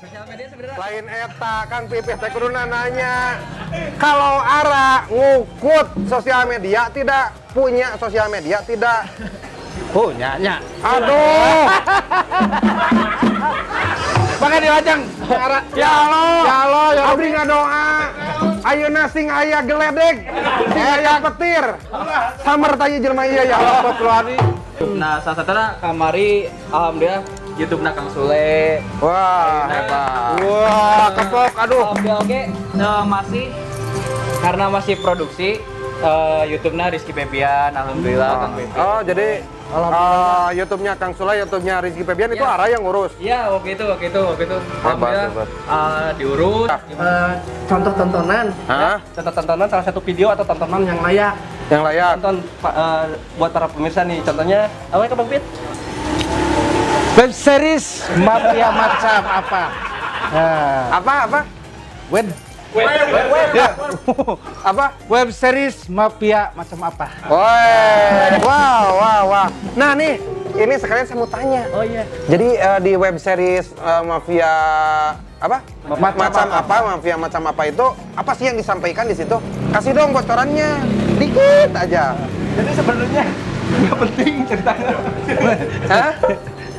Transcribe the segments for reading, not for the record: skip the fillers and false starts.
Sosial media sebenarnya. Lain eta, Kang Pipit teh kudu nanya. Kalau Ara ngukut sosial media tidak, punya sosial media tidak? Punya nya. Aduh. Maka dilajeng. Ara, Ya Allah. Ya Allah, ya abdi ngadoa. Ayeuna sing aya geledek, sing aya petir. Samer tanya jelema ieu, ya Allah. Astagfirullahaladzim. Nah, salah satunya kamari alhamdulillah YouTube-na Kang Sule. Wah, hebat. Wah, kepok, aduh. Alhamdulillah oke. Nah, masih karena masih produksi YouTube-na Rizky Febian, alhamdulillah Kang Febian. Oh, jadi YouTube-nya Kang Sule, YouTube-nya Rizky Febian itu Ya. Ara yang ngurus. Iya, waktu itu. Alhamdulillah hebat. Diurus. Contoh tontonan. Hah? Contoh tontonan salah satu video atau tontonan yang layak. Yang layak. Tonton Pak, buat para pemirsa nih. Contohnya apa ya, Bang Pit? Web series mafia macam apa? Nah, Apa apa? web Ya. Apa? Web series mafia macam apa? Woi, wow, wow, wow. Nah nih, ini sekalian saya mau tanya. Oh iya. Jadi di web series mafia apa? Macam apa? Mafia macam apa itu? Apa sih yang disampaikan di situ? Kasih dong bocorannya, dikit aja. Jadi sebenarnya nggak penting ceritanya. Hah?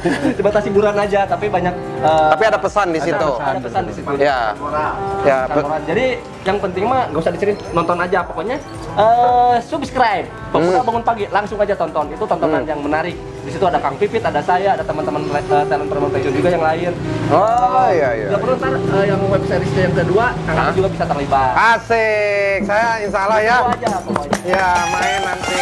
Sebatas hiburan aja, tapi banyak Tapi ada pesan di situ. Ada pesan di situ. Ya. Moral. Ya, Pesan moral. Jadi yang penting mah nggak usah diceritain, nonton aja pokoknya. Subscribe. Pemuda Bangun Pagi, langsung aja tonton. Itu tontonan yang menarik. Di situ ada Kang Pipit, ada saya, ada teman-teman talent preman pensiun juga yang lain. Oh iya. Nggak perlu ntar yang web series yang kedua, Kang Adi juga bisa terlibat. Asik. Saya insya Allah ya. Itu aja pokoknya. Ya, main nanti.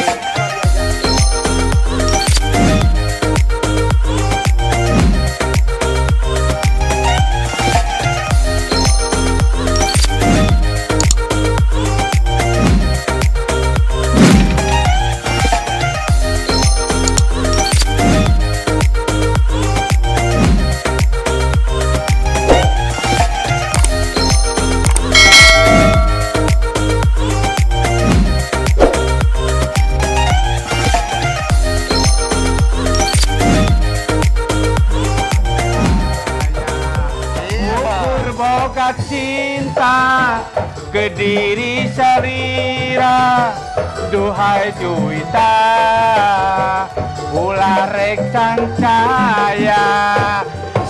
Berboga cinta kediri sarira duhai juwita ulah rek cangcaya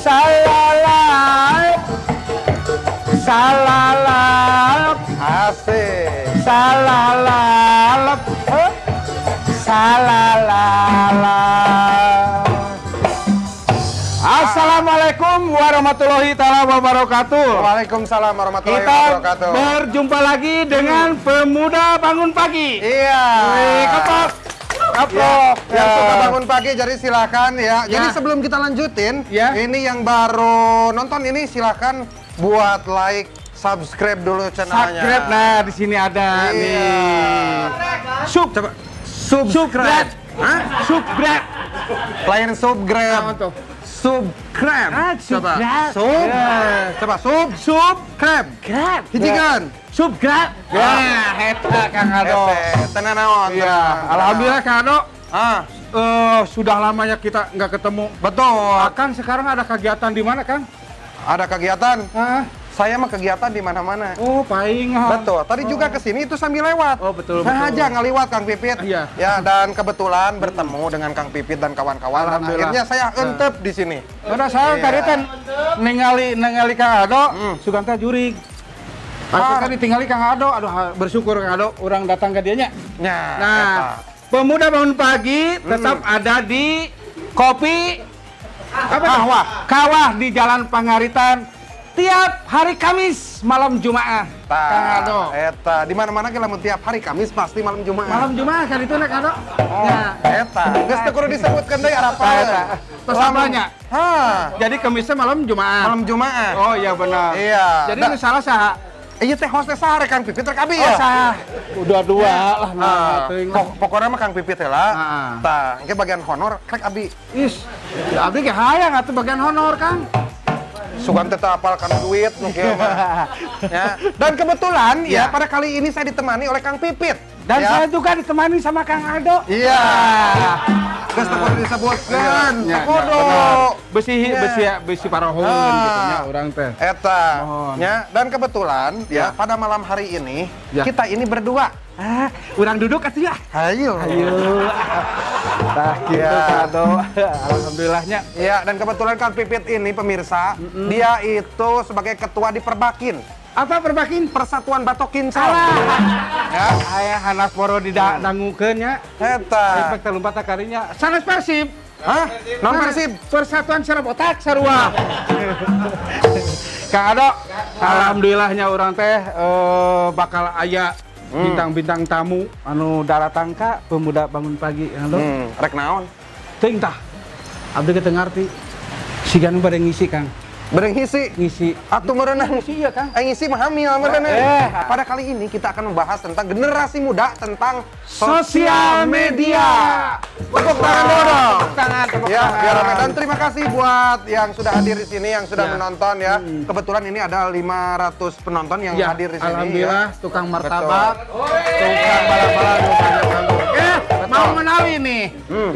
salalap salalap Asik. Salalap salalalap. Assalamualaikum warahmatullahi taala wabarakatuh. Waalaikumsalam warahmatullahi Kita wabarakatuh. berjumpa lagi dengan Pemuda Bangun Pagi. Iya. Wih, kepok. Kepok. Ya, yang Ya. suka bangun pagi jadi silakan ya. Jadi Ya. sebelum kita lanjutin, Ya. ini yang baru nonton ini silakan buat like, subscribe dulu channelnya. Subscribe. Nah, di sini ada Iya. nih. Sub. Coba subscribe. Hah? Subscribe. Lain subscribe. Apa tuh? Subscribe. Ah, Coba. subscribe. Sub. Ya. Coba sub. Subscribe. Crab. Hijikan. Subscribe. Ya, eta Kang Ado. Ese, tenan naon. Iya, tenang. alhamdulillah Kang Ado. Ah, Sudah lamanya kita nggak ketemu. Betul. Kang sekarang ada kegiatan di mana, Kang? Ada kegiatan. Ah, Saya mah kegiatan di mana-mana. oh, paling. Ah. Betul. Tadi juga ke sini itu sambil lewat. Oh, betul, Nah betul. aja ngaliwat Kang Pipit. Iya. Ya, dan kebetulan bertemu dengan Kang Pipit dan kawan-kawan. Dan Alhamdulillah. akhirnya saya entep di sini. Udah saya Iya. tadi kan ningali ningali Kang Ado, sugan teh jurig. Ah. Kan ditinggali Kang Ado, aduh bersyukur Kang Ado orang datang ke dianya. Nah, Nah, eta. Pemuda Bangun Pagi tetap ada di Kopi apa tuh? Kawah. Kawah di Jalan Pangaritan tiap hari Kamis malam Jumat. Tah, Kang Ado. Eta, di mana-mana kita lamun tiap hari Kamis pasti malam Jumat. Malam Jumat kan itu Kang Ado. Oh, Ya. eta. Geus teu kudu disebutkeun deui arapal. Eta. Terus apanya? Hah, Jadi Kamisnya malam Jumat. malam Jumat. Oh iya benar. Iya. Jadi Da- ini salah saha? Iya teh host teh saha rek Kang Pipit rek abi Oh, ya? sah. Udah dua lah nah, Ah, teuing lah. pokoknya mah Kang Pipit heula. Ah. Tah, engke bagian honor rek abi. Is, ya abdi ge hayang atuh bagian honor, Kang. Sugan teh teu apal kana duit nu kieu mah. Ya. Dan kebetulan ya. Ya. Pada kali ini saya ditemani oleh Kang Pipit. Dan ya. saya juga ditemani sama Kang Aldo. Iya. Geus teu kudu disebutkeun. Nya, Teu kudu. benar. Besi Nya. besi besi parohun Ah. gitu nya urang teh. Eta. Mohon. Ya, dan kebetulan ya Ya. pada malam hari ini Ya. kita ini berdua. Ah, urang duduk atuh ya. Ayo. Ayo. Tah gitu Ya. kado. Alhamdulillahnya. Ya, dan kebetulan Kang Pipit ini pemirsa, dia itu sebagai ketua di Perbakin, Apa Perbakin? Persatuan Batok Kinclong. Ya, Aya hanas poro didangukeun nya. eta. Efek terlompat karinya. Sanes Persib. Hah? Non Persib. Persatuan Serap Otak sarua. Kang Ado, alhamdulillahnya urang teh bakal aya bintang-bintang tamu anu daratang ka Pemuda Bangun Pagi, Kang Ado. Rek naon? Teuing tah. Abdi teu ngarti. Siga nu bade ngisi, Kang. Bade ngisi. Ngisi. Atuh meureunan. Ngisi iya, Kang. Eh, ngisi mah hamil meureunan. Eh. Pada kali ini kita akan membahas tentang generasi muda tentang Sosial media. Tepuk tangan dulu dong. Tepuk tangan, tepuk Ya, tangan. biar rame. Dan terima kasih buat yang sudah hadir di sini, yang sudah Ya. menonton ya. Kebetulan ini ada 500 penonton yang Ya, hadir di sini. alhamdulillah ya. tukang martabak, tukang balap-balap, tukang mau mengenali nih.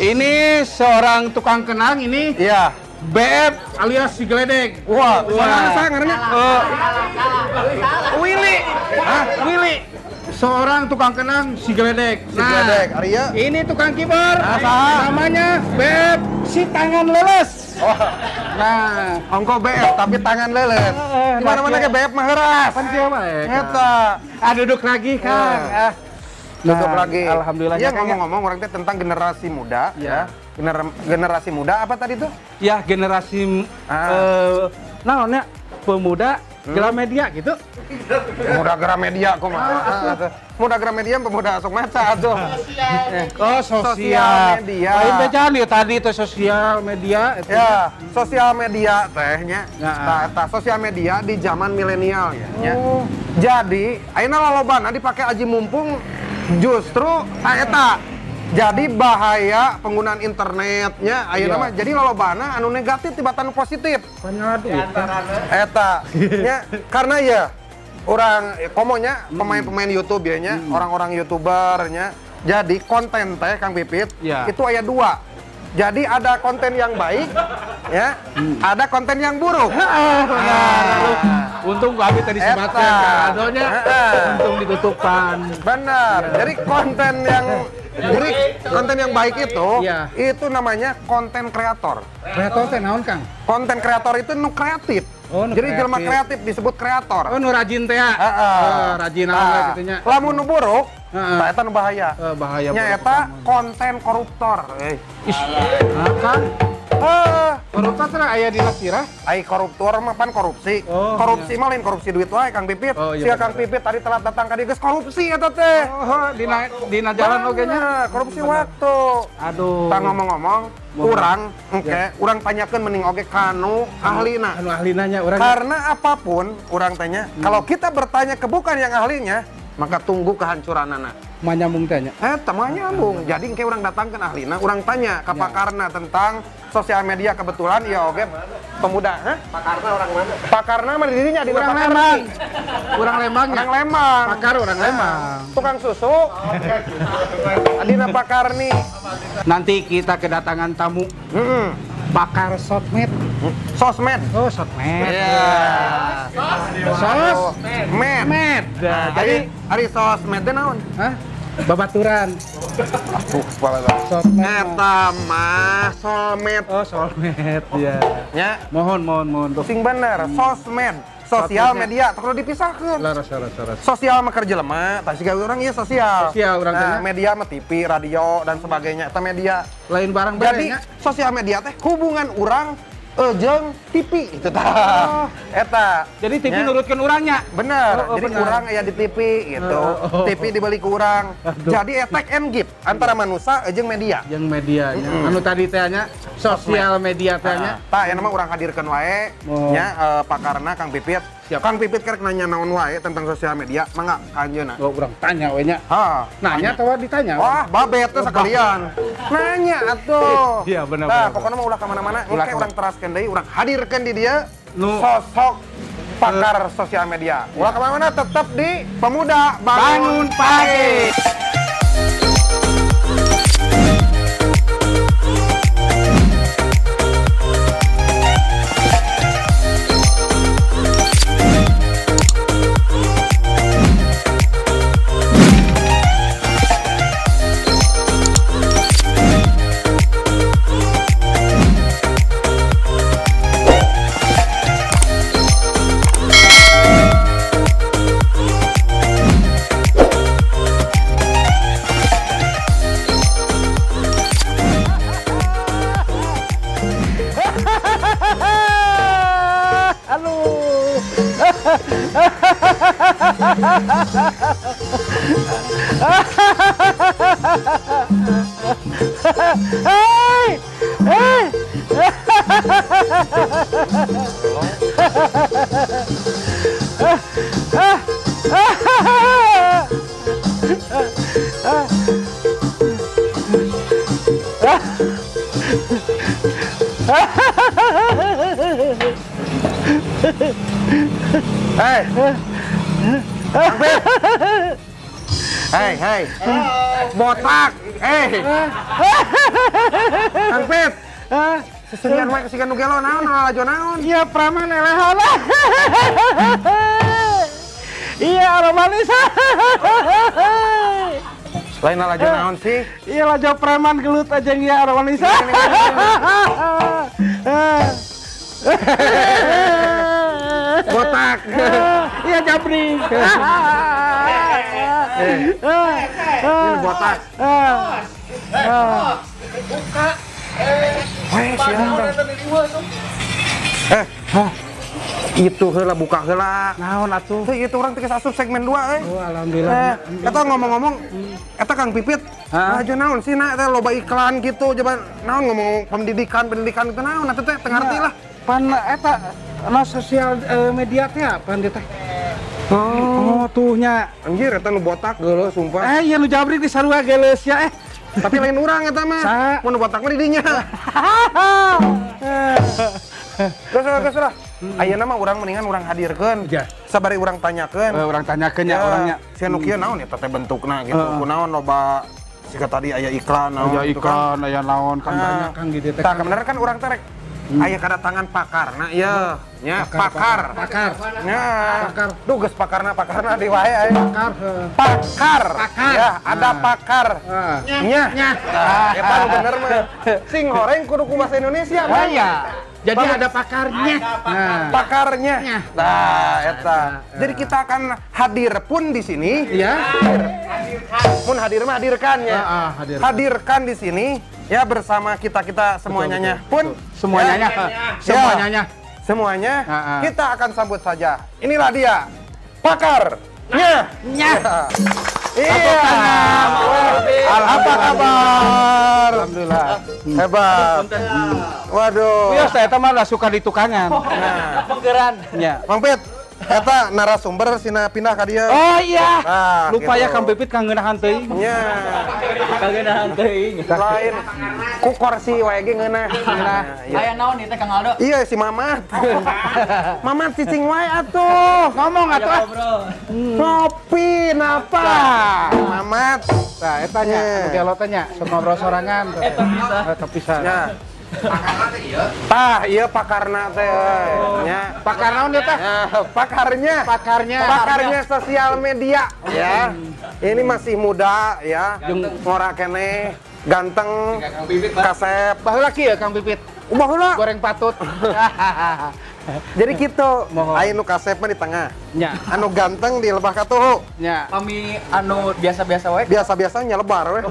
Ini seorang tukang kenang ini. Iya. BF alias si Geledek. Wah, Wah. saya ngaranna? Willy. Hah? Willy. Seorang tukang kenang si Geledek. Si Geledek, ari ieu? Ini tukang kiper. Nah, saha? Namanya BF si tangan leles. Oh, Nah, ongko BF tapi tangan leles. Eh, Di mana-mana nah, ge BF mah heuras. pan kieu mah, eh, Kang. Eta. Ah, duduk lagi, Kang. Eh. Ah. Duduk Nah, lagi. Alhamdulillah Ya Kang, ya. ngomong-ngomong orang teh tentang generasi muda Ya. ya. Generasi muda apa tadi tuh? Ya, generasi Ah. naonnya pemuda Gramedia gitu. Pemuda Gramedia kumaha? Pemuda Gramedia pemuda sok maca atuh. Oh, sosial. Sosial media. Lain bejaan ya tadi itu sosial media itu. Ya, sosial media tehnya. Ya. Tah, eta sosial media di zaman milenial ya. nya. Oh. Jadi, ayeuna lalobana dipake aji mumpung justru tah eta. Jadi bahaya penggunaan internetnya ayeuna Iya. mah jadi lalobana anu negatif tibatan positif. Banyak duit. Eta nya karena ya orang komonya pemain-pemain YouTube ya nya, orang-orang YouTuber nya. Jadi konten teh Kang Pipit Ya. itu aya dua. Jadi ada konten yang baik ya, ada konten yang buruk. Nah, untung gua habis tadi Eta. sebatkan kadonya. Heeh. Untung ditutupan. Benar. Jadi konten yang baik itu Iya. itu namanya konten kreator. Kreator teh naon, Kang? Konten kreator itu nu kreatif. Oh, nu Jadi jelema kreatif. kreatif disebut kreator. Oh, nu rajin teh ya. Heeh. Oh, rajin naon Nah, gitu nya. Lamun nu buruk, Heeh. tah eta nu bahaya. Eh, bahaya Nya buruk eta konten koruptor. Eh. Ih, nah, Kang. Eh, Koruptor teh aya di sirah. ai koruptor mah pan korupsi. Oh, Korupsi mah lain korupsi duit wae Kang Pipit. Oh, iya, Sia bener. Kang Pipit tadi telat datang ka dieu geus korupsi eta teh. Oh, dina dina jalan oge nya. Bener, korupsi waktu. Aduh. Tah ngomong-ngomong, urang engke urang tanyakeun mending oge kanu ahlina. Anu ahlina nya urang. Karena apapun urang tanya, kalau kita bertanya ke bukan yang ahlinya, maka tunggu kehancuranana. Manyambung teh nya. Eh, teman nyambung. Jadi engke urang datang ke ahlina, urang tanya ke Ya. pakarna tentang sosial media kebetulan ya oge pemuda, hah? Pakarna orang mana? Pakarna mah di dirinya di Urang Pakarni. Lembang. Urang Lembang nya. Orang Lembang. Pakar urang Lembang. Tukang susu. Adina Pakarni. Nanti kita kedatangan tamu pakar sosmed. Sosmed. Oh, sosmed. Iya. Sos Med. med. Nah, Jadi jadi ari sosmed teh naon? hah? Babaturan. Aduh, Sosmed. Eta mah sosmed. Oh, sosmed ya. Nya, Mohon, mohon, mohon. Tuh. sing bener, sosmed. Sosial Sosmednya. media, teu kudu dipisahkeun. Laras, laras, laras. Sosial mah kerja jelema, tah siga urang ieu sosial. Sosial urang Nah, teh nya. media mah TV, radio dan sebagainya, eta media. Lain barang Jadi nya. sosial media teh hubungan urang jeung TV gitu tah. Eta. Jadi TV Nya. nurutkeun urangnya. Bener, Oh, oh, jadi bener. kurang aya di TV gitu. Oh, oh, oh. TV dibeli kurang. Aduh. Jadi efek and give antara manusia jeung media. Yang medianya. Anu tadi teh nya sosial media teh nya. Tah, ya nama urang hadirkeun wae Oh. nya pakarna Kang Pipit. Siap. Kang Pipit kerek nanya naon wae tentang sosial media, mangga ka anjeunna. Oh, urang tanya we nya. Ha. Nanya atau ditanya? Wah, babet teh sekalian. Nanya atuh. Iya, benar, Nah, benar, pokoknya mah ulah ka mana-mana, Ulah engke ka urang teraskeun deui, urang hadirkeun di dieu Nu. sosok pakar sosial media. Ulah ka mana-mana tetap di Pemuda Bangun Pagi. Hei! Hei! Hei. Kang Pit. Hei, hei. Botak. Hei. Kang Pit. Seserian wae kasihan nu gelo naon lalajo naon. Iya, preman elehan. Iya, orang manis. Lain lalajo naon sih? Iya, lajo preman gelut aja ya orang manis. Botak. Iya, jabrik. Ini botak. Weh, siapa? Eh, itu heula buka heula. Naon atuh? Tuh itu urang teh geus asup segmen 2 euy. Oh, alhamdulillah. Eh, eta ngomong-ngomong, eta Kang Pipit, Hah? lalajo naon sih na teh loba iklan gitu, coba naon ngomong pendidikan, pendidikan itu naon atuh teh teu ngarti lah. Pan eta na sosial media teh apa dia teh? Oh, tuh nya. Anjir eta nu botak geuleuh sumpah. Eh, iya nu jabrik di sarua geuleus ya eh. Tapi lain urang eta mah. Sa. Mun nu botak mah di dinya. Terus lah, terus lah. Ayeuna mah urang mendingan urang hadirkeun. Ya. Sabari urang tanyakeun. Eh, urang tanyakeun ya orangnya. Si anu kieu naon eta teh bentukna gitu. Heeh. Kunaon loba siga tadi aya iklan naon Aya gitu kan. iklan, aya naon kan Nah, banyak kan gitu teh. Tah bener kan urang teh rek aya kedatangan pakar. Nah, iya, nya pakar. Pakar. Nya. Pakar. Duh geus pakarna pakarna di wae aya. Pakar. Heuh. Pakar. Pakar. Ya, ada Nah. pakar. Ah. Nya. Nah, eta nu bener mah. Sing horeng kudu ku bahasa Indonesia, Oh Bang. iya. Jadi ada pakarnya. Nah. Pakarnya. Nya. Nah, eta. Jadi kita akan hadir pun di sini. Iya. Mun hadir mah hadirkan ya. Ah, ah, hadirkan. Hadirkan di sini ya bersama kita-kita semuanya Betul, betul, pun betul. Semuanya. Ya. Semuanya. Semuanya Ah, ah. kita akan sambut saja. Inilah dia pakarnya. Nya. Iya. Apa kabar? Alhamdulillah. Hebat. Waduh. Iya, saya mah lah suka di tukangan. Nah, Penggeran. Nya. Mang Pit, eta narasumber sina pindah ka dieu. Oh iya. Nah, Lupa gitu. ya Kang Pipit kang ngeunahan teuing. Nya. Kageunahan teuing. Lain ku kursi wae ge ngeunah. Nah, iya. Aya naon ieu teh Kang Aldo? Iya si Mamat. Mamat cicing wae atuh. Ngomong atuh ah. Ngobrol. Ngopi napa? Mamat. Nah, eta nya, Nya. anu gelo teh nya, sok ngobrol sorangan. Eta bisa. Eta bisa. Nya. Tah, iya pakarna teh euy. Nya. Pakar naon dia teh? Ya, pakarnya. Pakarnya. Pakarnya sosial media ya. Ini masih muda ya. Ngora keneh, ganteng, kasep. Baheula kieu Kang Pipit, Baheula. goreng patut. Jadi gitu. Mohon. Aya nu kasep mah di tengah. Nya, Anu ganteng di lebah katuhu. nya. Kami anu biasa-biasa wae. Biasa-biasa nyelebar weh.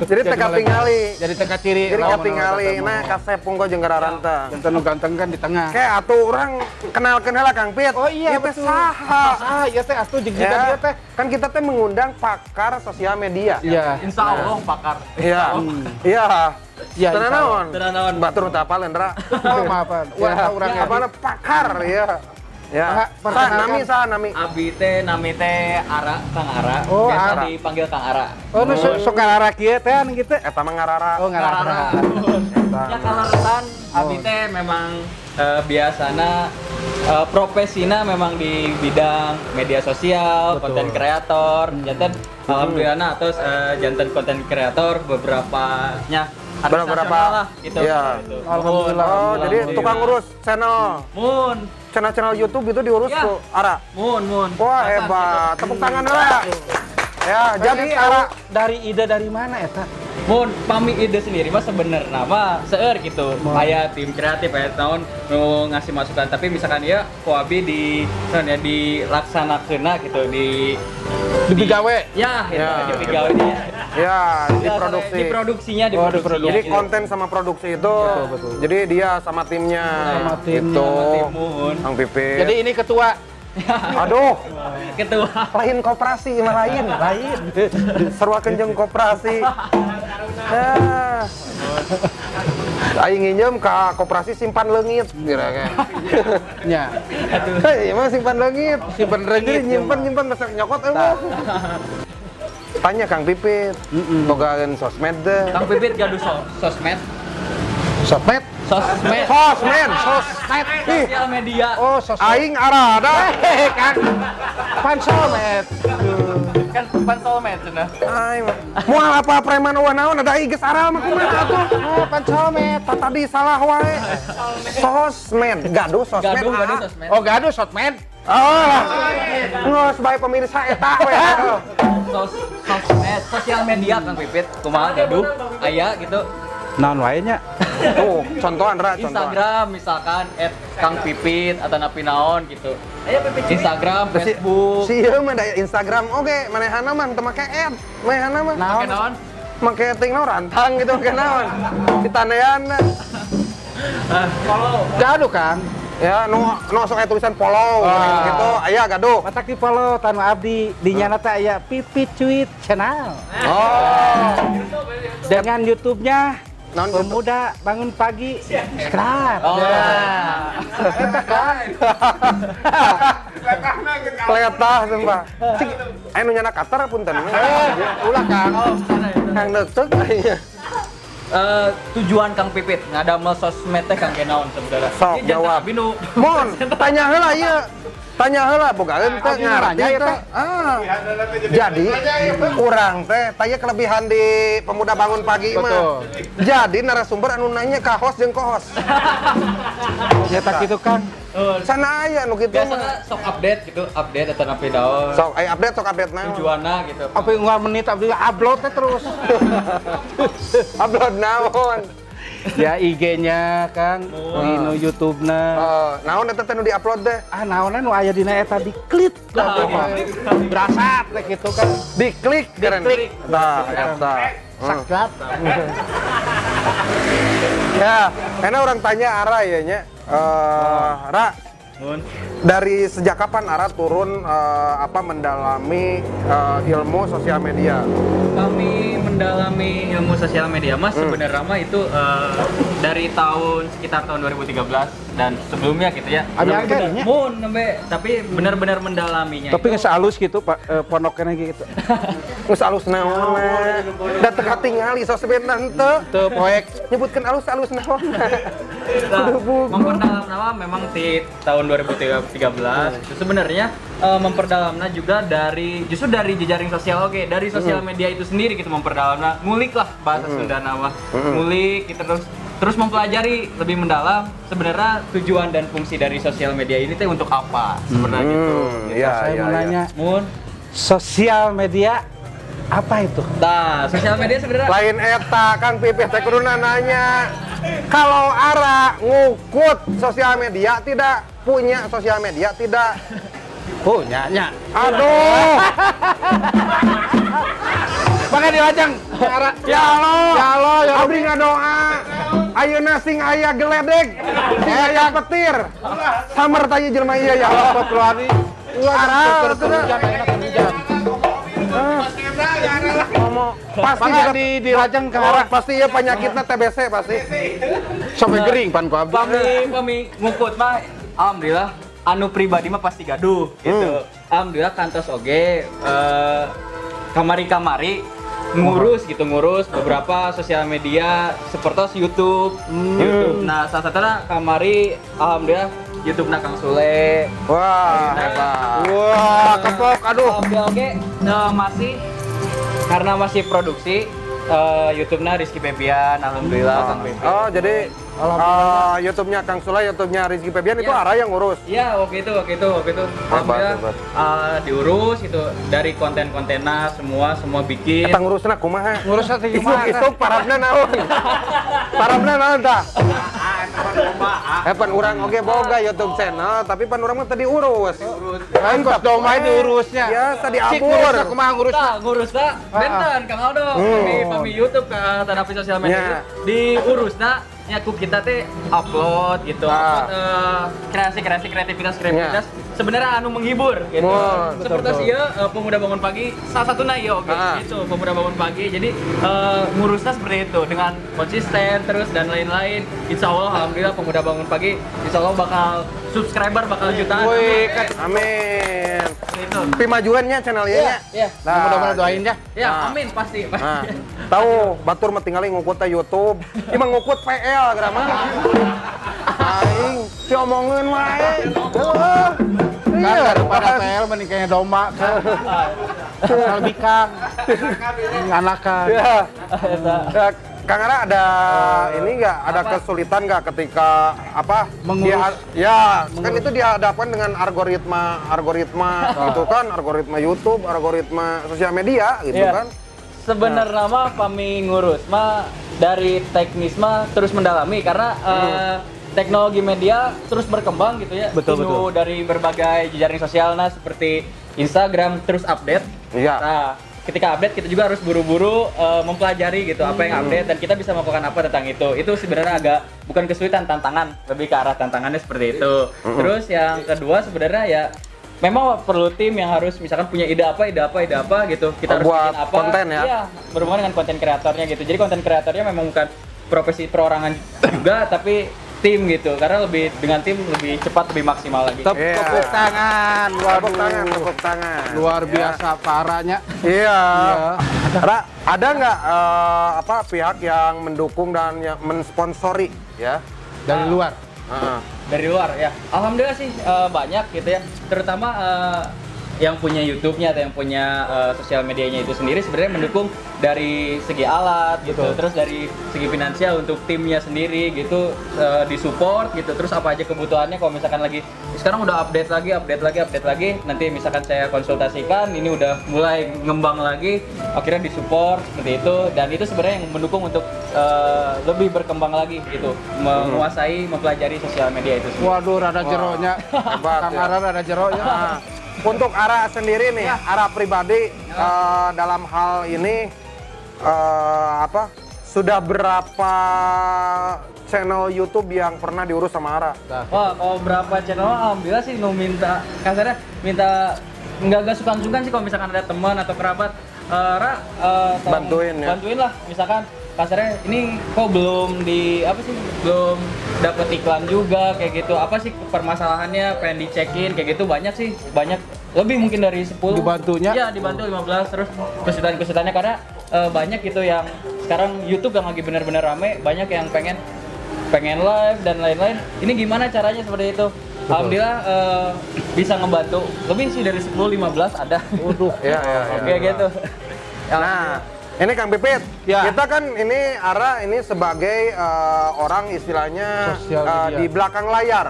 Jadi teka tingali. Jadi teka ciri. Jadi lamun katingali. anu Nah, kasep pungko jeung gararanteng. Janten nu ganteng kan di tengah. Kayak atuh urang kenalkeun heula Kang Pit. Oh iya, Ieu teh betul. saha? Ah, iya teh atuh jeung Ya, dia teh. kan kita teh mengundang pakar sosial media. Iya. Insya Allah pakar. Iya. Iya. Iya, Teu insya naon? Teu naon. Batur teu apaleun, Ra. Oh, maafan. Wah, Ya. urang ya. Apana pakar ya. Ya. Pak, Sa perkenalkan. nami sa nami. Abi teh nami teh Ara, Kang Ara. Oh, Biasa Ara. dipanggil Kang Ara. Oh, nu sok ngarara kieu teh anu kitu. Eta mah ngarara. Oh, ngarara. Ya kalau resan abi teh memang biasana profesina memang di bidang media sosial, konten kreator, janten alhamdulillah nah, terus janten konten kreator beberapa nya artis Beberapa. nasional lah gitu. Iya. Gitu. Alhamdulillah. Oh, jadi tukang urus channel. Mun, Channel-channel YouTube itu diurus Ya. tuh Ara. mun, mun. Wah, Masa hebat. gitu. Tepuk tangan lah. Ya, jadi Pengen tahu Ara dari ide dari mana eta? Mun pami ide sendiri mah sebenarnya mah seueur gitu. Aya tim kreatif, aya tahun nu ngasih masukan, tapi misalkan ya ku abi di naon ya, dilaksanakeunna gitu di Dipigawe. Ya, gitu, Ya. di pigawe nya. Ya, di produksi. Di produksinya, di Oh, di produksinya. Jadi gitu. konten sama produksi itu, Betul, betul. jadi dia sama timnya, Sama timnya. gitu. Sama tim, muhun. Kang Pipit. Jadi ini ketua. Aduh, Ketua. Lain koperasi mah lain, Lain. Sarua jeung koperasi. Nah. Aing nginjem ka koperasi simpan leungit kira. Nya. Hei, emang simpan leungit. Simpan leungit, Jadi nyimpen nyimpen besok nyokot euweuh. Tanya Kang Pipit, bogaan sosmed deh. Kang Pipit gaduh sosmed. Sosmed. Sosmed. Sosmed, sosmed. Ih, Sosial media. Oh, sosmed. aing arada. Eh, Kang. Pan sosmed. Kan pan solmed cenah. Aing mah. Moal apa preman euweuh naon, ada aing geus aral mah kumaha atuh. Oh, pan sosmed. Tah, tadi salah wae. Sosmed, gaduh sosmed. Gaduh, gaduh ah. sosmed. Oh, gaduh sosmed. Oh lah. Geus bae pemirsa eta we. Sosmed, sosial media Kang Pipit, kumaha gaduh aya gitu. Naon wae nya? Tuh, contohan Ra, contohan. Instagram misalkan @kangpipit atau napi naon gitu. Instagram, Facebook. Si ieu mah da Instagram oge, manehana mah teu make ad. Manehana mah Make naon? Make ting naon rantang gitu make naon. Ditandean. Follow. Gaduh, Kang. Ya, nu nu sok aya tulisan follow Ah. gitu, aya gaduh. Matak di follow tanu abdi di nyana teh aya Pipit Cuit Channel. Oh. Dengan YouTube-nya Naon Pemuda Bangun Pagi Subscribe. Oh. Ya. Eta kan. Letah sumpah. Cik, aya nu nyana katar punten. Eh, ulah Kang. Oh, sana ya. Kang neuteuk aya. Tujuan Kang Pipit ngadamel sosmed teh kangge naon sebenarnya? Sok, Ini jantan jawab. abi nu Mon, tanya heula ieu. Tanya heula bogaeun teh Abi ngarti nanya ya, teh. teh. Ah. Jadi urang teh tanya kelebihan di Pemuda Bangun Pagi mah. Betul. Jadi narasumber anu nanya ka host jeung co-host. Ya tak gitu Kang. Sana aya nu kitu Biasanya mah. sok update gitu, update atau napi naon. Sok aya update, sok update naon. Tujuanna gitu. Apa unggal menit abdi upload teh terus. Upload naon. Ya IG-nya Kang, di nu YouTube-na. Eh, naon eta teh nu di-upload teh? Ah, naonan nu aya dina eta diklik. Nah, Berasa teh gitu kan. Diklik keren. Diklik. Tah, eta. Sakrat. Ya, karena orang tanya Ara ya nya. Eh, Ra, Mun. dari sejak kapan Ara turun apa mendalami ilmu sosial media? Kami mendalami ilmu sosial media, Mas, sebenarnya mah itu dari tahun sekitar tahun 2013 dan sebelumnya gitu ya. Abi Tapi angker, nya. Mun, nembe, tapi benar-benar mendalaminya Tapi itu. geus alus gitu Pak pondoknya gitu. Geus alus naon? Da teu katingali sosmed teu. Teu poek. Nyebutkeun alus-alus naon. Nah, memperdalam nama memang di tahun 2013 itu sebenarnya memperdalamnya juga dari justru dari jejaring sosial, oke, dari sosial media itu sendiri gitu memperdalamnya, ngulik lah bahasa Sunda nama, ngulik gitu, terus terus mempelajari lebih mendalam sebenarnya tujuan dan fungsi dari sosial media ini teh untuk apa sebenarnya gitu. Iya, Saya iya, mau iya. nanya, Mun, sosial media apa itu? Nah, sosial media sebenarnya Lain eta Kang Pipit teh kuduna nanya. Kalau Ara ngukut sosial media tidak, punya sosial media tidak? Punya nya. Aduh. Maka dilajeng. Ara. Ya Allah. Ya Allah, ya Abdi ngadoa. Ayeuna sing aya geledek, sing aya petir. Samer tanya jelema ieu ya Allah. Februari. Ara, Hujan, enak hujan. Ngomong pasti Maka juga di dilajeng ke Oh, arah pasti ya penyakitnya TBC pasti. sampai gering pan ku abdi. Pami pami ngukut mah alhamdulillah anu pribadi mah pasti gaduh gitu. Alhamdulillah kantos oge kamari-kamari ngurus gitu, ngurus beberapa sosial media seperti YouTube. YouTube. Nah, salah satunya kamari alhamdulillah YouTube na Kang Sule. Wah, hebat. Wah, kepok aduh. Alhamdulillah oge masih karena masih produksi YouTube-na Rizky Febian, alhamdulillah Kang Febian. Oh, jadi YouTube-nya Kang Sule, YouTube-nya Rizky Febian itu Iya. Ara yang ngurus. Iya, waktu itu. Alhamdulillah, hebat. Diurus itu dari konten-kontennya semua semua bikin. Eta ngurusna kumaha? Ngurusna teh gimana? Isuk-isuk parabna naon? Parabna naon tah? Eh pan urang oge boga YouTube channel, tapi pan urang mah teu diurus. Lain kos domba diurusnya. Biasa Cik diabur. ngurusna kumaha ngurusna? Tah, ngurusna benten Kang Aldo di pami YouTube ke terapi sosial media Ya. diurusna nya ku kita teh upload gitu, upload kreasi-kreasi kreativitas kreativitas sebenarnya anu menghibur gitu. Mun, Seperti ieu Pemuda Bangun Pagi salah satunya ieu oke gitu, Pemuda Bangun Pagi. Jadi ngurusnya seperti itu dengan konsisten terus dan lain-lain. Insya Allah alhamdulillah Pemuda Bangun Pagi insya Allah bakal subscriber bakal jutaan. Wih, Amin. Amin. Seperti itu. Pimajuannya channel ieu nya. Iya. Nah, Mudah-mudahan doain ya. Ya, amin pasti. Nah, tahu batur mah tinggali ngukut teh YouTube. Ieu mah ngukut PL geura mah. Aing diomongeun wae. Heeh. Kan Iya, daripada PL mending kayaknya domba kan. Asal bikang. Anakan. Ya. Ya, Kang Ara ada ini nggak? Ada kesulitan nggak ketika apa? Mengurus. Ya, kan itu dihadapkan dengan algoritma, algoritma gitu kan, algoritma YouTube, algoritma sosial media gitu Iya. kan. Sebenarnya mah pami ngurus mah dari teknis mah terus mendalami karena teknologi media terus berkembang gitu ya. Betul, Tinu betul. dari berbagai jejaring sosial nah seperti Instagram terus update. Iya. Nah, ketika update kita juga harus buru-buru mempelajari gitu apa yang update dan kita bisa melakukan apa tentang itu. Itu sebenarnya agak bukan kesulitan, tantangan, lebih ke arah tantangannya seperti itu. Terus yang kedua sebenarnya ya memang perlu tim yang harus misalkan punya ide apa, ide apa, ide apa gitu. Kita harus Buat bikin apa. konten ya? Iya, berhubungan dengan konten kreatornya gitu. Jadi konten kreatornya memang bukan profesi perorangan juga tapi tim gitu. Karena lebih dengan tim lebih cepat, lebih maksimal lagi. Iya. Tepuk tangan. Tepuk Waduh. tangan, tepuk tangan. Luar Ya. biasa parahnya. Iya. Ra, ada nggak apa pihak yang mendukung dan yang mensponsori ya? Dari luar. Heeh. Dari luar ya. Alhamdulillah sih banyak gitu ya. Terutama yang punya YouTube-nya atau yang punya sosial medianya itu sendiri sebenarnya mendukung dari segi alat gitu, Betul. terus dari segi finansial untuk timnya sendiri gitu, disupport gitu. Terus apa aja kebutuhannya kalau misalkan lagi sekarang udah update lagi, update lagi, update lagi, nanti misalkan saya konsultasikan ini udah mulai ngembang lagi, akhirnya disupport seperti itu dan itu sebenarnya yang mendukung untuk lebih berkembang lagi gitu, menguasai, mempelajari sosial media itu sendiri. Waduh, rada jeronya. Hebat, Kang ya. Ara rada jeronya. Nah, untuk Ara sendiri nih, Ara pribadi dalam hal ini apa? Sudah berapa channel YouTube yang pernah diurus sama Ara? Nah, Wah, kalau berapa channel, alhamdulillah sih nu minta kasarnya minta nggak sungkan-sungkan sih kalau misalkan ada teman atau kerabat, Ra, tolong Bantuin ya. Bantuin lah, misalkan kasarnya ini kok belum di apa sih belum dapat iklan juga kayak gitu, apa sih permasalahannya pengen dicekin kayak gitu, banyak sih, banyak lebih mungkin dari 10 Dibantunya? Iya, dibantu 15 terus kesulitan-kesulitannya karena banyak gitu yang sekarang YouTube yang lagi bener-bener rame, banyak yang pengen pengen live dan lain-lain. Ini gimana caranya seperti itu? Alhamdulillah bisa ngebantu. Lebih sih dari 10 15 ada. Waduh. Iya. Oke gitu. Nah, ini Kang Pipit, Ya. kita kan ini Ara ini sebagai orang istilahnya Sosial media. di belakang layar,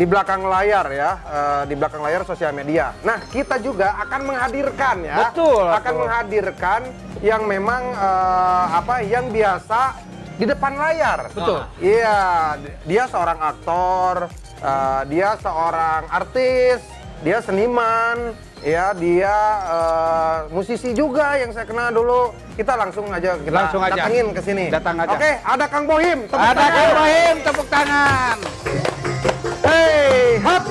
di belakang layar ya, di belakang layar sosial media. Nah, kita juga akan menghadirkan ya, Betul, akan betul. menghadirkan yang memang apa, yang biasa di depan layar. Betul. Iya, dia seorang aktor, dia seorang artis, dia seniman, ya dia musisi juga yang saya kenal dulu. Kita langsung aja kita Langsung aja. datengin ke sini. Datang aja. Oke, ada Kang Bohim. Tepuk Ada tangan. Kang Bohim, tepuk tangan. Hey, hop,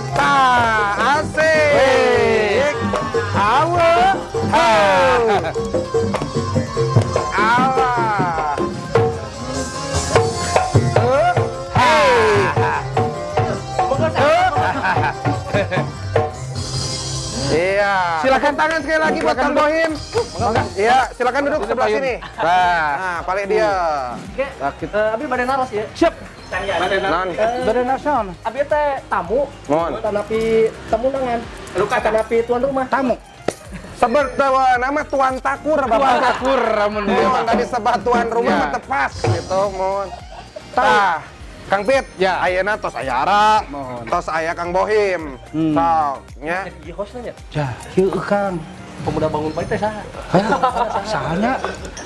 asik. Awe, ho. Allah. Hey. Iya. Silakan tangan sekali lagi buat Kang Bohim. Iya, silakan duduk sebelah sini. Nah, Nah, paling dia. Oke, abi bade naros ya. siap. Non. Dari nasional. Abi teh tamu, Mohon. tanapi tamu undangan. Tanapi tuan rumah. Tamu. Sebut nama Tuan Takur, Tuan Bapak. Takur, ramun dia. Mohon tadi sebat tuan rumah Ya. mah tepas gitu, mohon. Tah. Kang Pit, Ya. ayeuna tos aya Ara, Mohon. tos aya Kang Bohim. Sok, nya. Jadi host nanya, Ya, kieu Kang. Pemuda Bangun Pagi teh saha? Saha nya?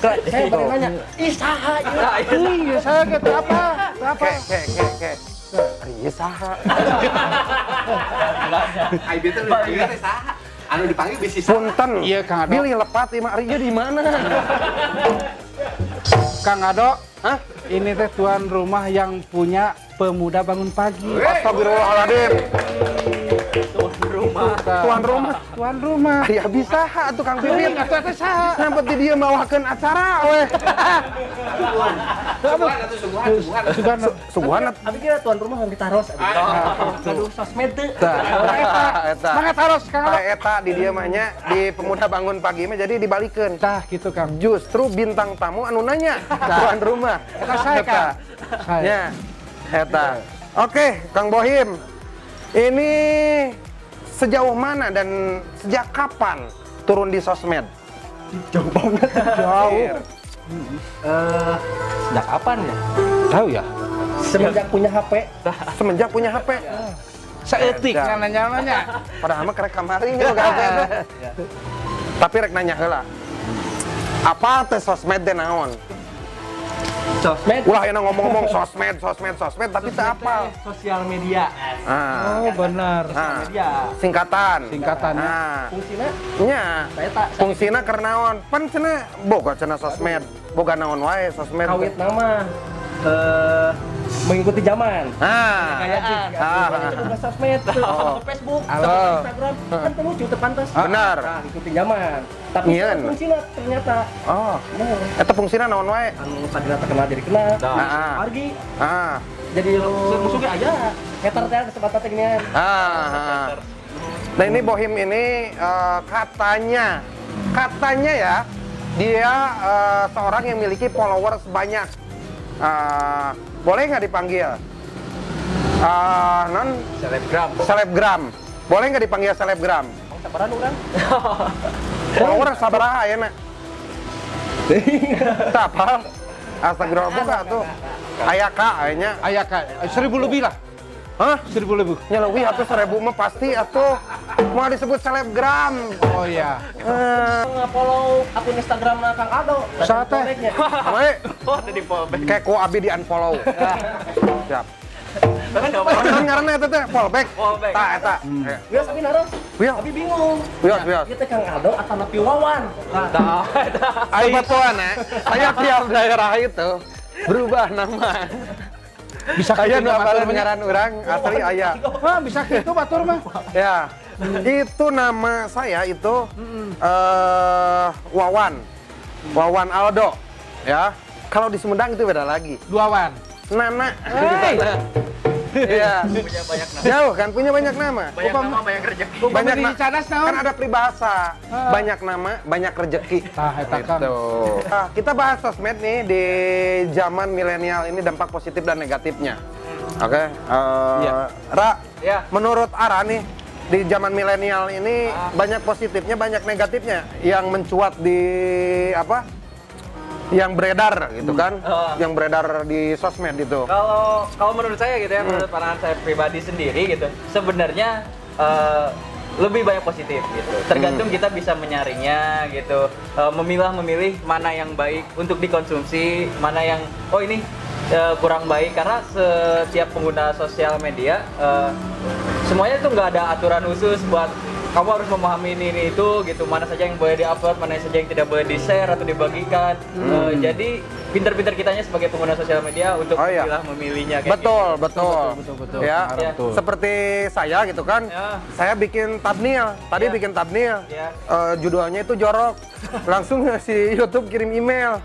Saya baru nanya, ih saha ieu? Iya, saya gitu apa? Apa? Ke, ke, ke, ke. Ari ieu saha? Ai teh dipanggil teh saha? Anu dipanggil bisi saha. Punten. Iya, Kang Ado. Bilih lepat ieu mah ari ieu di mana? Kang Ado, Hah? ini teh tuan rumah yang punya Pemuda Bangun Pagi. Astagfirullahaladzim. Tuan rumah. Tuan rumah. Tuan rumah. Ari abi saha atuh Kang Pipit? Atuh teh saha? Sampai di dieu mawakeun acara weh. Suguhan atuh suguhan, suguhan. Sugan. Suguhan Abi kira tuan rumah yang ditaros. Aduh, sosmed teu. eta. Eta. Semangat harus Kang Ado. Tah eta di dieu mah nya di Pemuda Bangun Pagi mah jadi dibalikeun. Tah gitu Kang. Justru bintang tamu anu nanya tuan rumah. Eta saya Kang. Saya. Ya, eta. Oke, Kang Bohim. Ini sejauh mana dan sejak kapan turun di sosmed? Jauh banget. Jauh. Sejak kapan ya? Tahu ya? Semenjak punya HP. Semenjak punya HP. Saeutik Edan. nanya-nanya. Padahal mah kerek kamari nya boga HP teh. Tapi rek nanya heula. Apa teh sosmed teh naon? Sosmed. Ulah enak ngomong-ngomong sosmed, sosmed, sosmed, tapi teu apal. Sosial media. Ah, Oh, benar. ah. Media. Singkatan. Singkatannya. Ah. Fungsinya Nya. saya tak Fungsina keur naon? Pan cenah boga cenah sosmed. Boga naon wae sosmed. kawit nama mengikuti zaman. Ah. Kayak sih, Ah. itu bukan sosmed, Oh. Facebook, Halo. Instagram, kan teu lucu, teu pantas. Benar. Nah, ikuti zaman. Tapi Nyieun. fungsinya ternyata Oh. nah, Eta fungsina naon wae? anu tadina terkenal jadi kenal, Nah. pergi Ah. jadi musuhnya aja. Hater teh kesempatan teh ginian. Ah. Nah, ini Bohim ini katanya katanya ya dia seorang yang memiliki followers banyak. Boleh nggak dipanggil? Non Selebgram. selebgram. Boleh nggak dipanggil selebgram? Oh, sabaran urang. Follower sabaraha ayeuna? Teu apal. Astagfirullah buka tuh. Aya ka aya. Aya Kak, 1000 lebih lah. Hah? 1000 lebih. Nya leuwih atuh 1000 mah pasti atuh. Mau disebut selebgram. Oh iya. Eh, Nge-follow akun Instagram Kang Ado. Saha teh? we, Oh, tadi fallback. kayak ku abi di unfollow. Siap. Kan Kan ngaranna eta teh fallback. Fallback. Tah eta. Wios abi naros. Wios. Abi bingung. Wios, wios. Ieu teh Kang Ado atau Napi Wawan. Nah, Sebetulnya saya tiap daerah itu berubah nama. Bisa Saya kitu nu batur apalan mah. ngaran urang asli aya. Wah, bisa kitu batur mah. Ya. Itu nama saya itu Wawan. Wawan Aldo. Ya. Kalau di Sumedang itu beda lagi. Dua wan. Nana. Hey. Iya. Punya banyak nama. Jauh kan punya banyak nama. Banyak nama, banyak rezeki. Banyak di Cadas naon? Kan ada peribahasa. Banyak nama, banyak rezeki. Tah eta Kang. Gitu. Nah, kita bahas sosmed nih di zaman milenial ini dampak positif dan negatifnya. Oke, Iya. Ra, Iya. menurut Ara nih di zaman milenial ini banyak positifnya, banyak negatifnya yang mencuat di apa? Yang beredar gitu kan? Ah. Yang beredar di sosmed itu. Kalau kalau menurut saya gitu ya, menurut pandangan saya pribadi sendiri gitu, sebenarnya lebih banyak positif gitu. Tergantung kita bisa menyaringnya gitu, memilah memilih mana yang baik untuk dikonsumsi, mana yang oh ini kurang baik karena setiap pengguna sosial media semuanya itu nggak ada aturan khusus buat kamu harus memahami ini itu gitu, mana saja yang boleh diupload, mana saja yang tidak boleh di-share atau dibagikan. Jadi pinter-pinter kitanya sebagai pengguna sosial media untuk Oh, iya. memilah memilihnya kayak Betul, gitu. betul. Betul, betul, betul. Ya, Ya. Betul. seperti saya gitu kan. Ya. Saya bikin thumbnail, tadi Ya. bikin thumbnail. Ya. Judulnya itu jorok. Langsung si YouTube kirim email.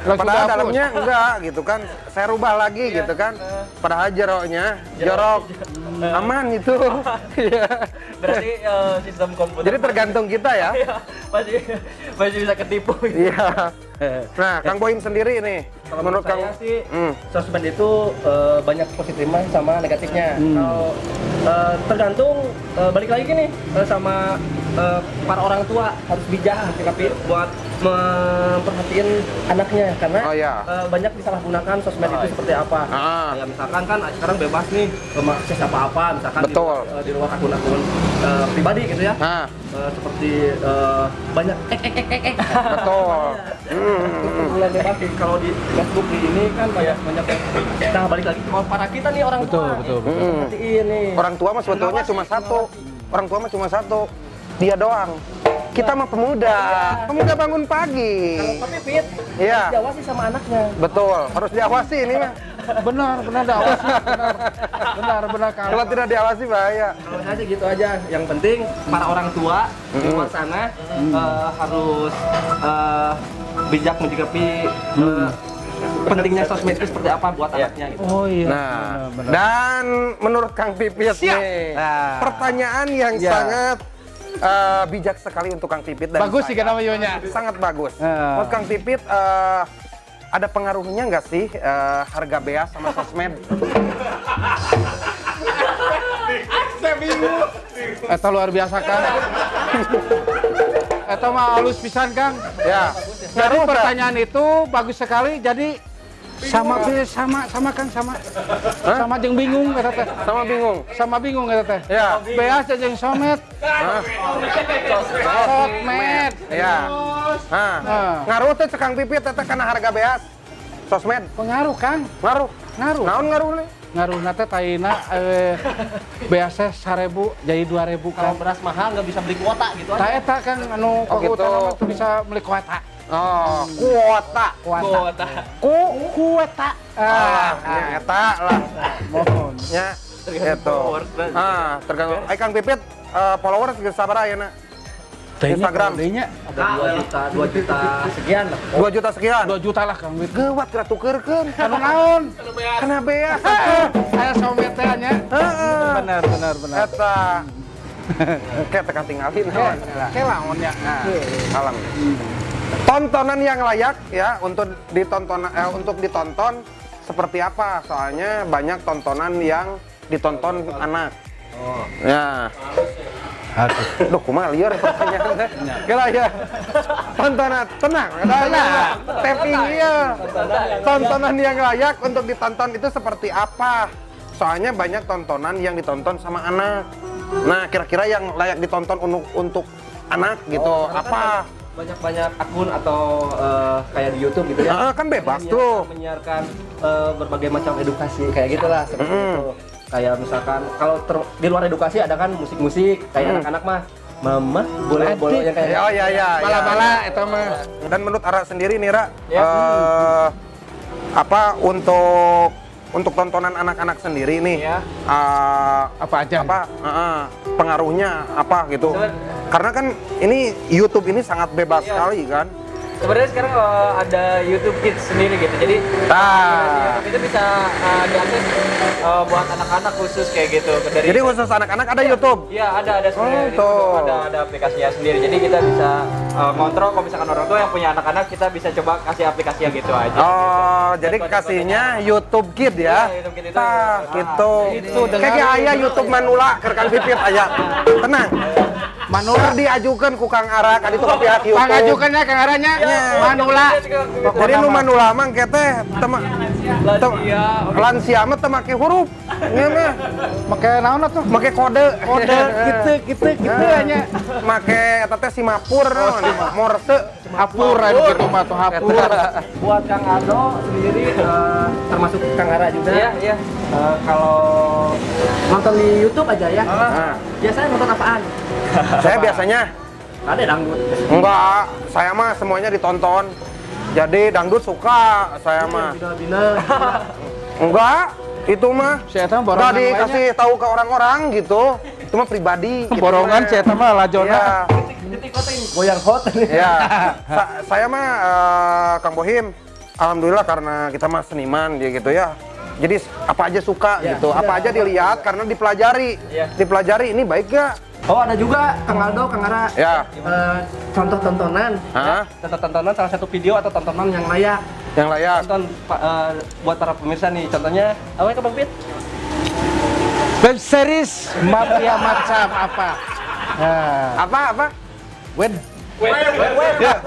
Langsung Padahal dihapus. dalamnya enggak gitu kan. Saya rubah lagi Iya. gitu kan. Padahal jeroknya jorok. Aman itu. Iya. Berarti sistem komputer Jadi tergantung kita ya. Iya, masih masih bisa ketipu gitu. Iya. Nah, Kang Boim sendiri nih. Kalau menurut menurut saya Kang sih sosmed itu banyak positifnya sama negatifnya. Kalau tergantung balik lagi nih sama para orang tua harus bijak tapi buat memperhatiin anaknya karena Oh, iya. Banyak disalahgunakan sosmed itu seperti apa. Ah. Kayak misalkan kan sekarang bebas nih mengakses apa-apa, misalkan Betul. di luar akun-akun pribadi gitu ya. Ah, Seperti banyak ek ek ek ek ek. Betul. Bulan bebas kalau di Facebook di ini kan banyak banyak yang, nah balik lagi ke para kita nih orang Betul, tua. betul, betul. Perhatiin nih. Orang tua mah sebetulnya cuma satu. Orang tua mah cuma satu. Dia doang. Kita mah pemuda. Pemuda bangun pagi. Kalau Pak Pipit Iya. harus diawasi sama anaknya. Betul, harus diawasi ini mah. Benar, benar diawasi, benar. Benar, benar Kang. Kalau tidak diawasi bahaya. Kalau saya sih gitu aja. Yang penting para orang tua di luar sana harus bijak menyikapi pentingnya sosmed itu seperti apa buat anaknya gitu. Oh iya. Nah, benar, benar. dan menurut Kang Pipit nih, Nah. pertanyaan yang Ya. sangat bijak sekali untuk Kang Pipit dan Bagus sih saya. kenapa Yonya. Sangat bagus. Ah. Menurut Kang Pipit, ada pengaruhnya nggak sih harga beas sama sosmed? Eta luar biasa Kang. Eta mah halus pisan Kang. Ya. Jadi Ngaruh nggak? pertanyaan itu bagus sekali. Jadi sama sama sama Kang, sama. Sama jeung bingung eta teh. Sama bingung. Sama bingung eta teh. Ya. Beas jeung somet. Sosmed. Ya. Nah, Ah. ngaruh teh cek Kang Pipit eta kana harga beas sosmed. Pengaruh Kang. Ngaruh. Ngaruh. Naon ngaruh nih? Ngaruhna teh taina beas teh 1000 jadi 2000 Kalau Kang. beras mahal nggak bisa beli kuota gitu Ta aja. eta Kang anu Oh, gitu. kuota mah bisa beli kuota. Oh, kuota. Kuota. Kuota. Ku Kuota. ah, Ah, nya eta lah. mohon. Nya itu. Ah, tergantung. Eh Kang Pipit followers geus sabaraha ayeuna? Instagram. Nya Ada 2 juta, 2 juta sekian lah. 2 juta sekian. 2 juta lah Kang Pipit. Geuwat geura tukeurkeun. Anu naon? Kana beas. Aya somet teh nya. Heeh. Benar, benar, benar. Eta. Kayak tekan tinggalin naon. Ke laon ya. Nah, alam. Tontonan yang layak ya untuk ditonton untuk ditonton seperti apa? Soalnya banyak tontonan yang ditonton anak. Oh. Ya. Aduh. Duh, kumaha lieur pertanyaan teh. Kira ya. Tontonan tenang, tenang. Tapping ieu. Tontonan yang layak untuk ditonton itu seperti apa? Soalnya banyak tontonan yang ditonton sama anak. Nah, kira-kira yang layak ditonton untuk anak gitu Oh, karena apa? kan banyak-banyak akun atau kayak di YouTube gitu ya. Ah, kan bebas tuh. Menyiarkan berbagai macam edukasi kayak gitulah seperti itu. Kayak misalkan kalau di luar edukasi ada kan musik-musik kayak anak-anak mah mama boleh boleh yang kayak Oh ya ya. ya. Bala-bala eta mah. Dan menurut Ara sendiri nih Ra, Ya. apa untuk tontonan anak-anak sendiri nih? Ya. Apa aja? Apa pengaruhnya apa gitu? Karena kan ini YouTube ini sangat bebas Iya. sekali kan. Sebenarnya sekarang ada YouTube Kids sendiri gitu. Jadi Nah. YouTube itu bisa diakses buat anak-anak khusus kayak gitu. Dari, Jadi khusus anak-anak ada YouTube. Iya, ada sebenarnya. Oh, tuh. Ada aplikasinya sendiri. Jadi kita bisa ngontrol kalau misalkan orang tua yang punya anak-anak kita bisa coba kasih aplikasi yang gitu aja. Oh, gitu. jadi Dan kasihnya YouTube Kid ya. Iya, YouTube Kid itu. Tah, gitu. Itu dengar. Kayak aya YouTube Manula keur Kang Pipit aya. Tenang. Manula. Keur diajukeun ku Kang Ara ka ditu ka pihak YouTube. Pangajukeun nya Kang Aranya. Manula. Jadi nu manula mah engke teh tema Lansia. lansia mah teu make huruf. Nya mah Make naon atuh? make kode. Kode gitu gitu gitu nya. Make eta teh simapur naon, morse. Hapur anu kitu mah tuh hapur. Buat Kang Aldo sendiri termasuk Kang Ara juga. Iya, iya. Kalau nonton di YouTube aja ya. Nah, Biasanya nonton apaan? saya biasanya Ada dangdut. enggak, saya mah semuanya ditonton. Jadi dangdut suka saya mah. Bina-bina. Enggak, itu mah Si eta mah enggak borongan wae nya. dikasih tahu ke orang-orang gitu. Itu mah pribadi. Gitu Borongan mah. si eta mah lajona. Iya. Detik koting. Goyang hot. Iya. Saya mah Kang Bohim, alhamdulillah karena kita mah seniman dia gitu ya. Jadi apa aja suka Ya, gitu, apa iya. aja dilihat karena dipelajari. Iya. Dipelajari ini baik gak? Oh, ada juga Kang Aldo, Kang Ara. Ya. Contoh tontonan. Hah? Contoh tontonan salah satu video atau tontonan yang layak. Yang layak. Tonton buat para pemirsa nih. Contohnya apa ya Bang Pit? Web series mafia macam apa? Nah, Apa apa? web Ya.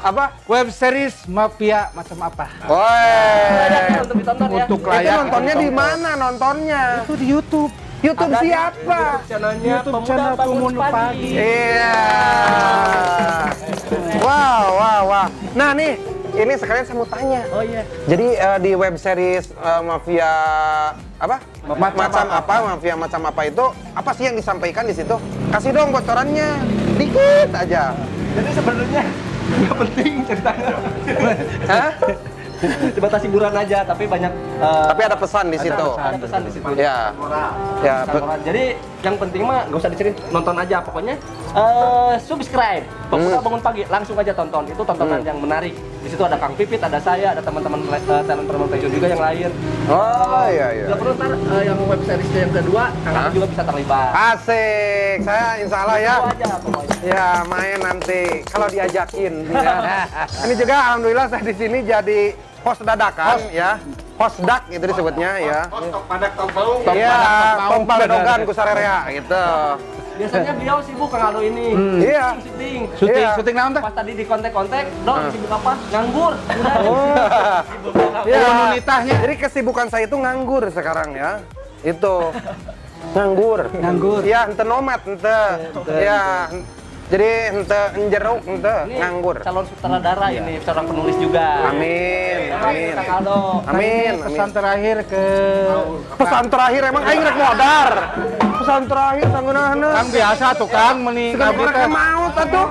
Apa? Web series Mafia Macam Apa. Woi. Untuk ditonton ya. Untuk Itu layak nontonnya di mana nontonnya? Itu di YouTube. YouTube Ada di siapa? YouTube channelnya YouTube Pemuda channel Bangun Pemuda Pagi. Pagi. Iya. Wow, wow, wow. Nah nih, ini sekalian saya mau tanya. Oh iya. Jadi di web series Mafia apa? Macam apa? Mafia Macam Apa itu apa sih yang disampaikan di situ? Kasih dong bocorannya dikit aja. Jadi sebenarnya nggak penting ceritanya. Hah? Sebatas hiburan aja, tapi banyak. Tapi ada pesan di situ. Ada pesan di situ. Ya. Ya, Pesan moral. Jadi yang penting mah nggak usah diceritain, nonton aja pokoknya. Subscribe Pemuda Bangun Pagi, langsung aja tonton. Itu tontonan yang menarik. Di situ ada Kang Pipit, ada saya, ada teman-teman talent Preman Pensiun juga yang lain. Oh iya iya. Nggak perlu ntar yang web seriesnya yang kedua, Kang Adi juga bisa terlibat. Asik. Saya insya Allah ya. Itu aja pokoknya. Ya main nanti kalau diajakin. Ya. Ini juga alhamdulillah saya di sini jadi host dadakan ya. Host dak itu disebutnya ya. Host tok padak tok bau. Iya, tong paledogan ku sarerea gitu. Biasanya beliau sibuk Kang Aldo ini. Iya. Syuting. Syuting, Iya. syuting naon teh? Pas tadi di kontak-kontak, dong sibuk apa? Nganggur. Udah. Iya. Komunitahnya. Jadi kesibukan saya itu nganggur sekarang ya. Itu. Nganggur. Nganggur. Iya, ente nomad ente. Iya. Jadi ente jeruk ente Ini nganggur. calon sutradara ini, seorang penulis juga. Amin. Amin. Kang Aldo. Amin. Ini pesan Amin. terakhir ke Pesan terakhir emang aing rek modar. Pesan terakhir sanggeunahna. Kang biasa tuh Kang meni Sekarang abdi mereka teh. maut atuh.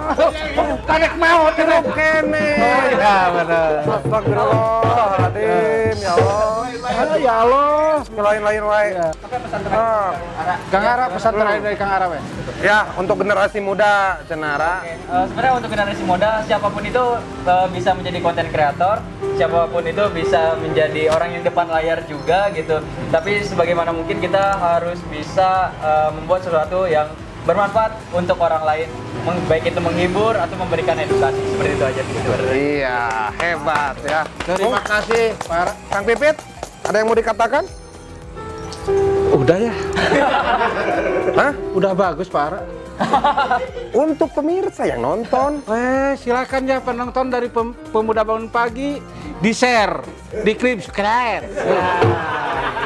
Karek maut Hirup kene. Oh iya bener. Astagfirullahaladzim, ya Allah. Ya Allah. Lain-lain wae. Oke, pesan terakhir. Ah. Ara. Kang Ara pesan terakhir dari Kang Ara we. Ya, untuk generasi muda, Cenara. Sebenarnya untuk generasi muda, siapapun itu bisa menjadi konten kreator, siapapun itu bisa menjadi orang yang depan layar juga gitu. Tapi sebagaimana mungkin kita harus bisa membuat sesuatu yang bermanfaat untuk orang lain, baik itu menghibur atau memberikan edukasi, seperti itu aja sih sebenarnya. Iya, hebat ya. Terima kasih Pak Ara. Kang Pipit, ada yang mau dikatakan? Udah ya. Hah? Udah bagus Pak Ara. Untuk pemirsa yang nonton. Silakan ya penonton dari Pemuda Bangun Pagi di share, di klik subscribe.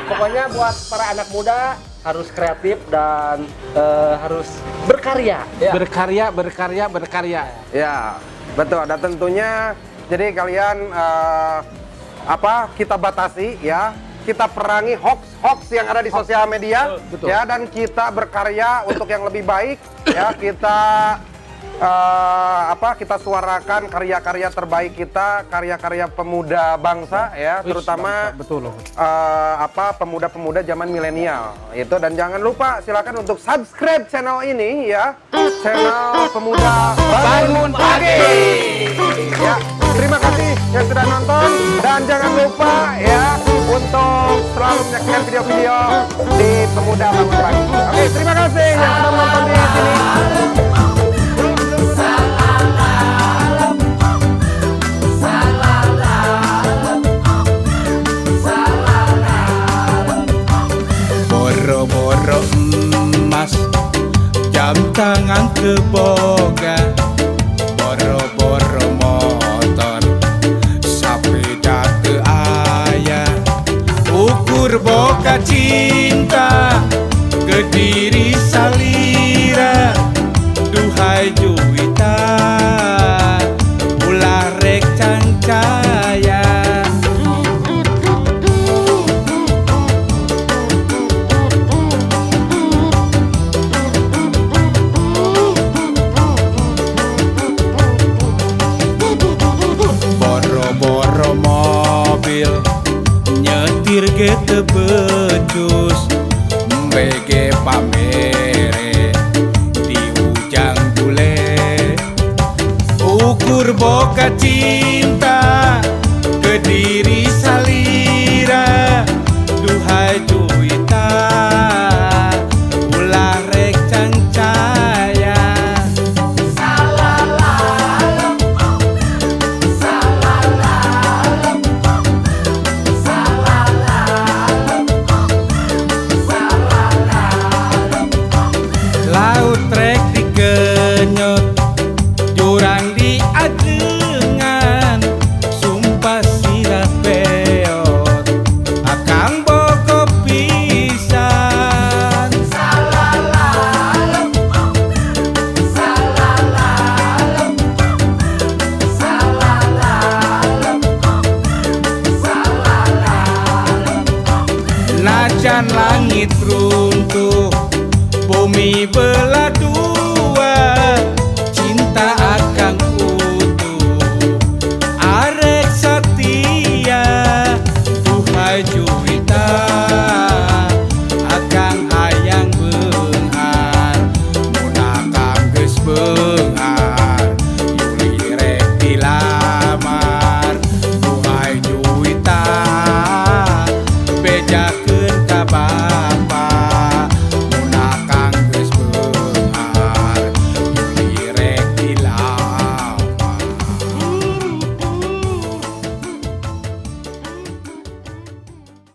Pokoknya buat para anak muda harus kreatif dan harus berkarya. Ya. Berkarya, berkarya, berkarya. Ya, betul. Dan tentunya jadi kalian kita batasi ya. Kita perangi hoax-hoax yang ada di sosial media. Betul. Ya, dan kita berkarya untuk yang lebih baik ya. Kita kita suarakan karya-karya terbaik kita, karya-karya pemuda bangsa ya, terutama Bangsa, betul loh. Pemuda-pemuda zaman milenial itu. Dan jangan lupa silakan untuk subscribe channel ini ya, channel Pemuda Bangun Pagi. Ya, terima kasih yang sudah nonton dan jangan lupa ya untuk selalu menyaksikan video-video di Pemuda Bangun Pagi. Oke, terima kasih yang sudah menonton di sini. Boro-boro emas, jam tangan teboga, boro-boro motor, sepeda teu aya, ukur boga cinta ke diri salira, duhai juwita, ulah rek cancaya. Boro-boro mobil nyetir ge teu becus, mbege pamere di ujang bule, ukur boga cinta ke diri salira, duhai juwita ulah rek cancaya. Laut trek dikenyot, jurang Bumi belahan.